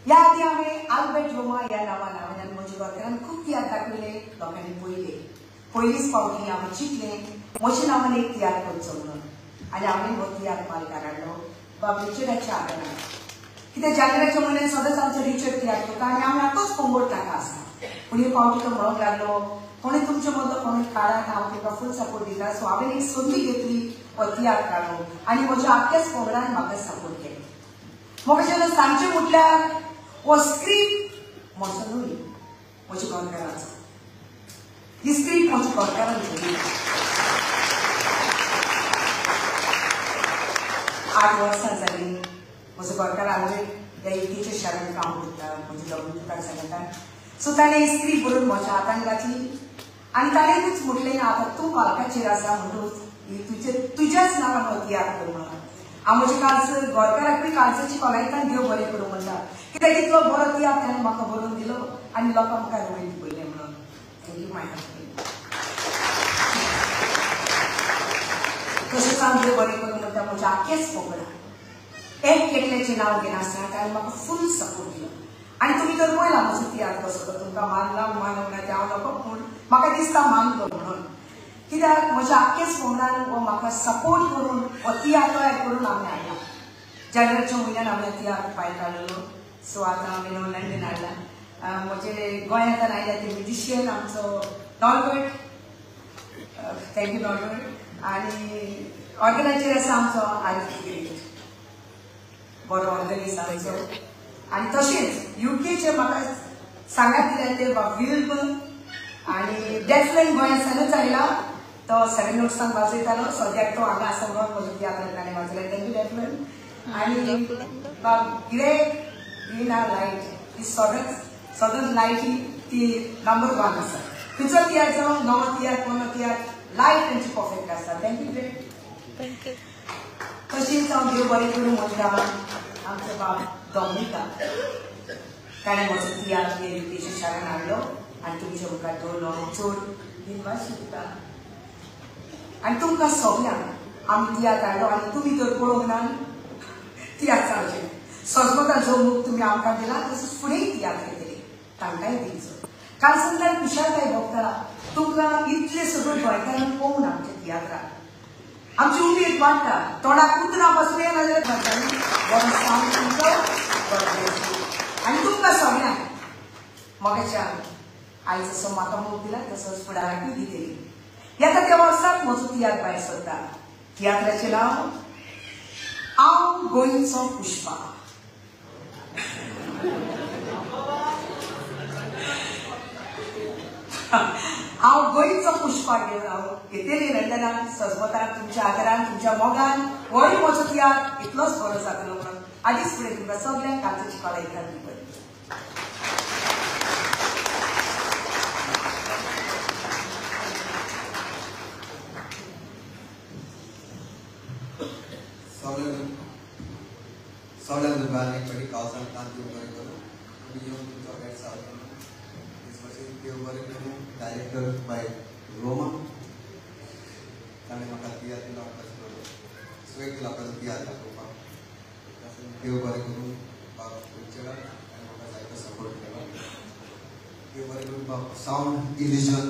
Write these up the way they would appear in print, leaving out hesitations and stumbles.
ह्या आदी हांवें आल्बर्ट रोमा ह्या नांवान हांवें म्हज्या घरकारान खूब तियात्र दाखयले, लोकांनी पळयले. पयलीच फावटी हांवें चिंतलें म्हज्या नांवान एक तियात्र करचो म्हणून आनी हांवें हो तियात्र मालकार हाडलो बाब रिचर्डाच्या आदारान. कित्याक जानेराच्या म्हयन्यान सदांच आमचो रिचर्ड तियात्र करता आनी आमी आतांच पंगड ताका आसा. पूण हे फावटी तो म्हणूंक लागलो कोणी तुमचे मदलो कोणूय काळात हांव तुमकां फूल सपोर्ट दिता. सो हांवें एक संदी घेतली हो तियात्र काडूंक आनी म्हज्या आख्याच पंगडान म्हाका सपोर्ट केलो. म्हाका जेन्ना सांगचें म्हटल्यार हो स्क्रिप्ट म्हजो न्हय, म्हज्या गोंयकाराचो. ही स्क्रिप्ट म्हज्या गोंयकारान दिली. 8 वर्सां जालीं म्हजो गोंयकार आल्बर्ट ह्या युकेच्या शारांत काम करता, म्हजें लग्न तुका सांगता. सो ताणें ही स्क्रिप्ट बरोवन म्हज्या हातान घातली आनी ताणेंच म्हटलें आतां तूं पालकाचेर आसा म्हणटूच तुज्याच नांवान हो तियात्र कर म्हणून. हांव म्हज्या कालसर गोंयकाराकूय कालसरची कोलायतान देव बरें करूं म्हणटा, कित्याक इतलो बरो तियात्र ताणें म्हाका बरोवन दिलो आनी लोकां मुखार वयर पळयलें म्हणून. Thank you my husband. तशेंच हांव देव बरें करूं म्हणटा म्हज्या आख्याच पंगडाक एक एकल्याचें नांव घेनासतना ताणें म्हाका फूल सपोर्ट दिलो. आनी तुमी तर पळयला म्हजो तियात्र कसो तो, तुमकां मानला मानूंक ना तें हांव नको, पूण म्हाका दिसता मानलो म्हणून. कित्याक म्हज्या आख्याच पंगडान हो म्हाका सपोर्ट करून हो तियात्र तयार करून आमी हाडला. जानेराच्या म्हयन्यान आमी तियात्र भायर काडलेलो. सो आतां आमी न्हू लंडन हाडला. म्हजे गोंयांतल्यान आयल्या ते म्युजिशियन आमचो नॉर्बर्ट, thank you Norbert. आनी ऑर्गनाचेर आसा आमचो आरिफ ग्रेट, बरो ऑर्गनिस्ट आमचो. आनी तशेंच युकेचे म्हाका सांगात दिल्या ते बाब विल्ब आनी डेफलन गोंयांतल्यानूच आयला, तो 7 नोट्सान वाजयतालो. सद्याक तो हांगा आसा म्हणून म्हजो तियात्राक ताणें वाजयला. Thank you डेफलन. आनी बाब ग्रेट इन आर लायट, ही सदांच सदांच लायट ही ती नंबर 1 आसा. खंयचो तियात्र जावं, नवो तियात्र पोन्नो तियात्र, लायट तेंची परफेक्ट आसता. Thank you great. Thank you. तशीच हांव देव बरें करूं म्हणटा आमचो बाब डॉमिनिका, ताणें म्हजो तियात्र युकेच्या शारान हाडलो आनी तुमच्या मुखार दवरलो. चड दिनवास सोदता आनी तुमकां सगल्यांक आमी तियात्र हाडलो आनी तुमी तर पळोवंक ना तियात्र जावचें. सजमताचो मोग तुमी आमकां दिला तसोच फुडेंय तियात्र येतले, तांकांय दिवचो. कालसंतान खुशालकाय भोगता तुमकां इतले सगळ्यो गोंयकारांक पळोवन आमच्या तियात्राक आमची उमेद वाडटा. तोंडाक उतरां पासून येना जाल्यार बरो सावंड तुमचो बरो. आनी तुमकां सगल्यांक मोगाच्या आयज जसो म्हाका मोग दिला तसोच फुडाराकूय दितली. येता त्या वर्साक म्हजो तियात्र भायर सरता. तियात्राचें नांव हांव गोंयचो पुष्पा. हांव गोंयचो पुष्पा घेवन हांव येतली लंडनाक सजमतान तुमच्या आदारान तुमच्या मोगान होय म्हजो तियात्र इतलोच बरो जातलो म्हणून आदीच फुडें तुमकां सगल्यांक कालचें कळयतात. सगळ्यांक तुमकां आनी एक फावटी कावसांत देव बरें करूं, तुमी येवन तुमचो वेळ सारको तेच भाशेन देव बरें करूं. डायरेक्टर बाय रोमा, ताणें म्हाका तियात्र दिलो स्वेग दिलो आपलो तियात्र दाखोवपाक. तशें देव बरें करूं बाब रिचर्डाक, ताणें म्हाका जायतो सपोर्ट केलो. देव बरें करूं बाब सावंड इल्युजन,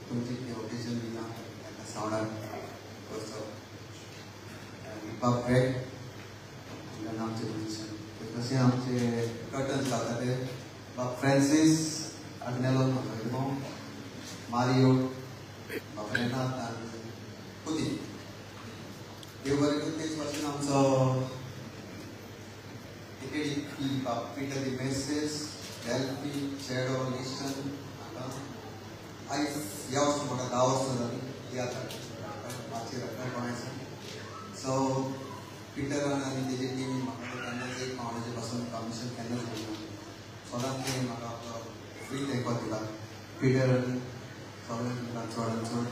तुमचें कितें ओकेजन बी ना तांकां सावंडाक करचो. आनी बाब ग्रेग आमचे म्युजिशियन, तशें आमचे कर्टन्स घालता ते बाब फ्रांसीस आग्नेलो, म्हजो इरमांव मारियो, बाब रेनात आनी पुती. देव बरें करूं. तेच भाशेन आमचो टिकेटी बाब पिटर डिमेसीस, डेल्फी, चेडो, लिस्टन हांगा आयज ह्या वर्सा म्हाका 10 वर्सां जालीं तियात्र माचयेर हाडटा गोंयासान. सो पिटरान आनी तेजे टिमीन म्हाका केन्नाच एक पावणाचे पासून कमिशन केन्नाच घेवना, सदांच तेणी म्हाका आपलो फ्री तेंको दिला. पिटर आनी सगळ्यांक तुमकां चडान चड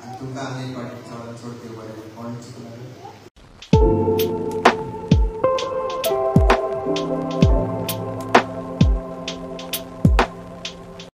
आनी तुमकां आनी एक फावटी चडान चड देव बरें करूं. कोण